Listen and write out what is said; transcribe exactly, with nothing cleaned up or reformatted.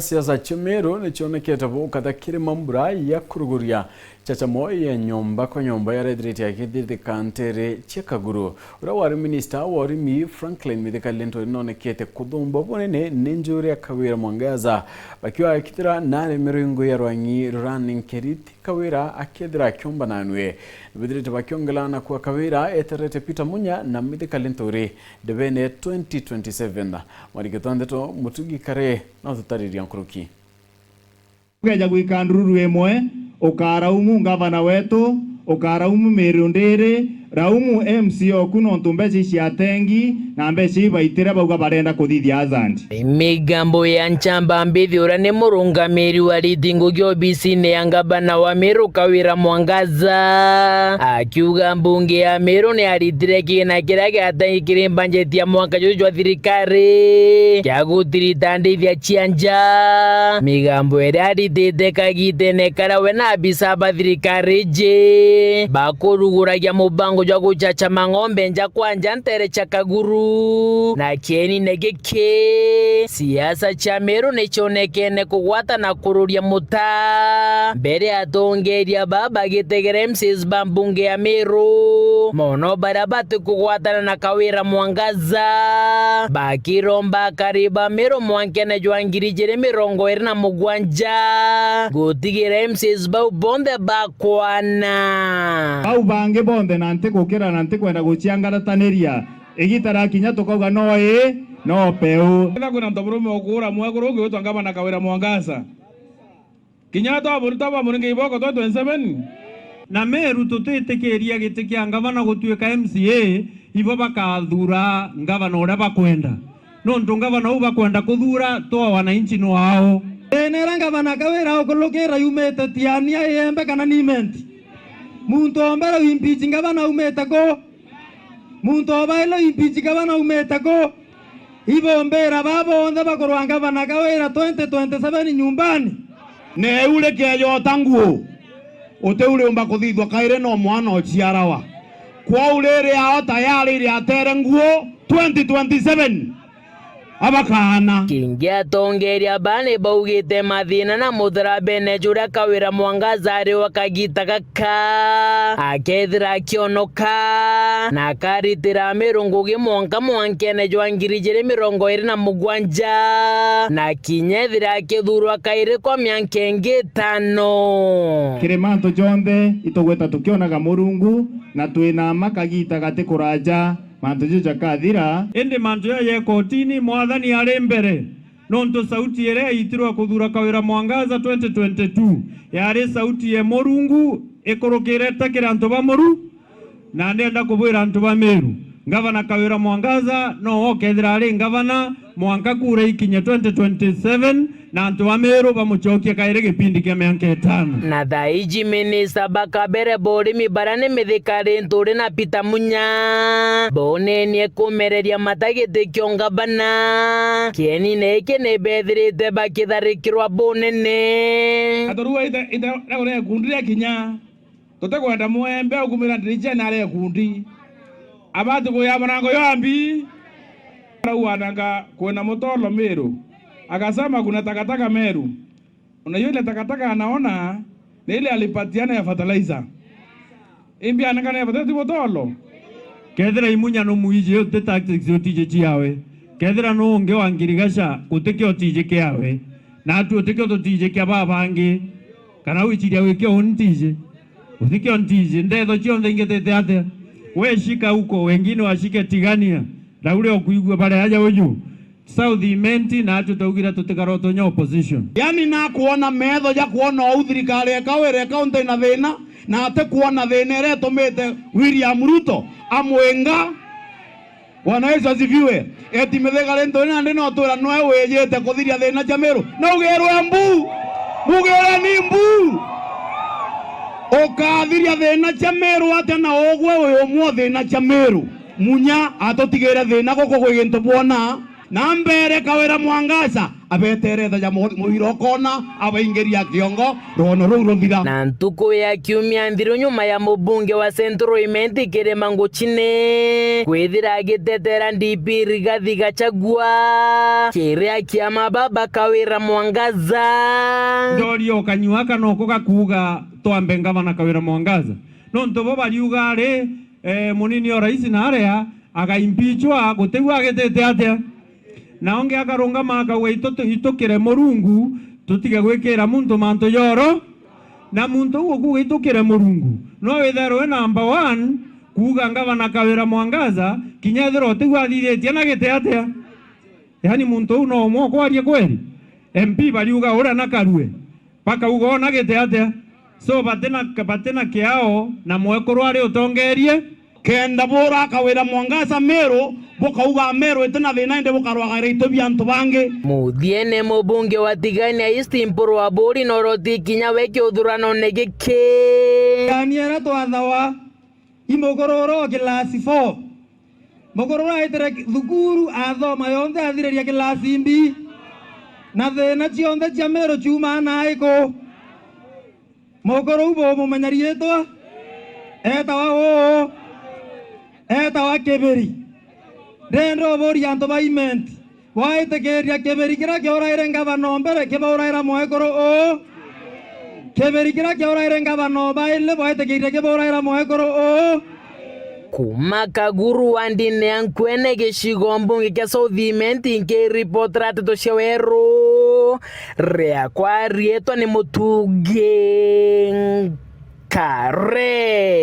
Siasa cia Meru nicionekete bukatha kiri mambura ya kuruguria chachamo ya nyomba kwa nyomba yarethirite akithithika ntere cia Kaguru. Uria wari minista wa urimi Franklin Mithika Linturi nonekete kuthumba bunene ni njuri ya Kawira Mwangaza, bakiwa akithira nari miringo ya rwangi rurani nkeriti Kawira akethira akiomba nanwe. Nibethirite bakiongelana kwa Kawira eterete Peter Munya na Mithika Linturi ndebene twenty twenty-seven. Mwarikitwa ndeto Mutugi Kare na ututariria nkuruki. Ukeja gwika ndururu imwe, ukaraumu ngavana wetu, ukaraumu Meru ndiri, raumu M C A oku nontu mbeca ici atengi, na mbeca ibaitire bauga barenda kuthithia Azandi. Migambo ya nchamba mbithi uria ni murungamiri wa riti ngugi obisine ya ngavana wa Meru Kawira Mwangaza, akiuga mbunge ya Meru ni aritire kiina kiria giatengi kiri mbanjeti ya mwaka juju jwa thirikari kia gutirita ndithia cia nja. Migambo iria aritite kagitene karia we na abisa ba thirikari iji bakuruguragia mubango jwa guchachama ng'ombe nja kwa nja ntere cia Kaguru. Na kienine giki, siasa cia Meru nicionekene kugwata na kururia muta mbere atongeria baba bagitegera M C As ba mbunge ya Meru, mono baria batikugwatana na Kawira Mwangaza, bakiromba akari ba Meru mwankene jwa ngiri ijiri mirongo iri na mugwanja gutigira M C As bau bonthe bakwana. Bau bangi bonthe na ntigukira na ntikwenda guciangarataniria, igita rakinya tukauga no ii, no peu. Ethira kwina ntoburume ukuura mwekuru ungigwitwa ngavana Kawira Mwangaza, kinya twamuruta bwamuringa iboko twa twenty-seven. Na Meru tutitikiria giti kia ngavana gutuika M C A, ibo bakathura ngavana uria bakwenda. Nontu ngavana uu bakwenda kuthura twa wananchi no ao. Thina iria ngavana Kawira ukurukira yumite Tiania, Iembe kana Nimenti? Muntu o mbere impeach ngavana aumite ku? Muntu o baile impeach ngavana aumite ku? Ibombira baa bonthe bakurwa ngavana Kawira twenty twenty-seven nyumbani. Neu rikeyota nguo, uti uriumba kuthithwa kairi no mwana uciarawa. Kwou riri ao tayari iri atere nguo twenty twenty-seven. Abakaana. Kingi atongeria baa ni baugite mathina na mutharabene juria Kawira Mwangaza ari wa kagita gaka, akethira akionoka, na akaritira Meru ngugi mwanka mwankene jwa ngiri ijiri mirongo iri na mugwanja, na kinya ethira akithurwa kairi kwa mianka ingi itano. Kiri mantu jonthe, itugwita tukionaga Murungu, na twina mma kagita gati kuraja, mantu jau jakathira. Indi mantu jaja jekotini, Mwathani ari mbere, nontu sauti iria yaitirwe kuthura Kawira Mwangaza twenty twenty-two yari sauti ya Murungu ikurukirete kiri antu ba Muru. Na ndienda kubwira antu ba Meru, Ngavana Kawira Mwangaza no okethira ari ngavana mwanka kura ikinye twenty twenty-seven, na antu ba Meru bamucokie kairi gipindi kia mianka itano. Na thaa iji minista ba kabere ba urimi baria ni Mithika Linturi na Peter Munya bonenie kumereria mata giti kia ungavana. Kienine giki ni bethirite bakitharikirwa bunene. Atorua ita, ita, ita, ita, ikundi ria kinya. Tutikwenda mwembe ukumira ndiricene aria ikundi. Abati kuya murango ywa mbi. Arauga nanga kwina mutolo Meru. Akasema kuna takataka Meru. Unajua ile takataka anaona ni ile alipatiana ya fertilizer. Imbi anengana ya fertilizer ti mutolo. Kethira imunya no muiji, iyo ti tactics utiji ciawe. Kethira no ungi wa ngirigasha, gutikio utiji kiawe. Na atu utikio tutiji kia babangi. Kana wichiria wikio untiji. Uthikio ntiji, ndetho cionthe ingetete atia? We shika huko, wengine washike Tigania, na uria ukuigua bare aja uju. South Imenti, na atu taugire tutikarotwe nya opposition. Yani nakwona metho ja kwona ou thirikari ya Kawira ikaunti ina thina, na ati kwona thina iria itumite William Ruto amwinga. Bwana Yesu asifiwe. Eti Mithika Linturi nandi no twira nwe wijite kuthiria thina cia Meru? Naugirwe mbu. Mugire ni mbu. Ukathiria thina cia Meru atia na ugwe wi umwe o thina cia Meru? Munya atutigire thina guku gwi gintu bwona. Na mbere Kawira Mwangaza abeterethaja mu-, muira ukona, abaingiria kiongo, rwono ruu ruthira. Na ntuku ya kiumia nthiru nyuma ya mubunge wa Central Imenti Kirima Nguchine kwithira agitetera D P Rigathi Gachagua, kiria kiama baba Kawira Mwangaza. Ndoria ukanyua aka noko gakuuga twambe ngavana Kawira Mwangaza. Nontu bo bariuga ari, eh, munini o rais na aria agaimpichwa, gutiu agitite atia? Na ungi akarungama akauga, "Itu-, itukire Murungu, tutige gwikira muntu mantu joro." Na muntu uu ukuuga, "Itukire Murungu," no withairwe number one kuuga ngavana Kawira Mwangaza, kinya ethirwa utiu athithitie na giti atia? Yaani muntu uu no umwe ukwaria kweri? M P bariuga uria na karue. Bakauga ona giti atia? So, batina, batina kiao na mwekuru ari utongerie. Kenda bura Kawira Mwangaza Meru, bukauga Meru itina thina, indi bukarwagaira itu bia antu bangi. Muthiene, mubunge wa Tigania East Mpuru Aburi noroti kinya we kiuthuranone giki. Tigania iria twathawa, i mukuru ura o class four. Mukuru uraitire thukuru, athoma yonthe, athiriria kilasi mbi. Na thina cionthe cia Meru ciumaa naiku? Mukuru uu bumumenya riitwa? Etawa uu? Etawa Kibiri. Ndenda uburia antu ba Imenti. Bwaitikiria kibiri kiria kiauraire ngavana o mbere kibauraira mwekuru uu? Kibiri kiria kiauraire ngavana o bairi bwaitikirie kibauraira mwekuru uu? Kuuma Kaguru wa ndini ya Nkwene gicigo mbunge kia South Imenti, nkiripotera nteto cia weru, riakwa riitwa ni Mutungi Nkare.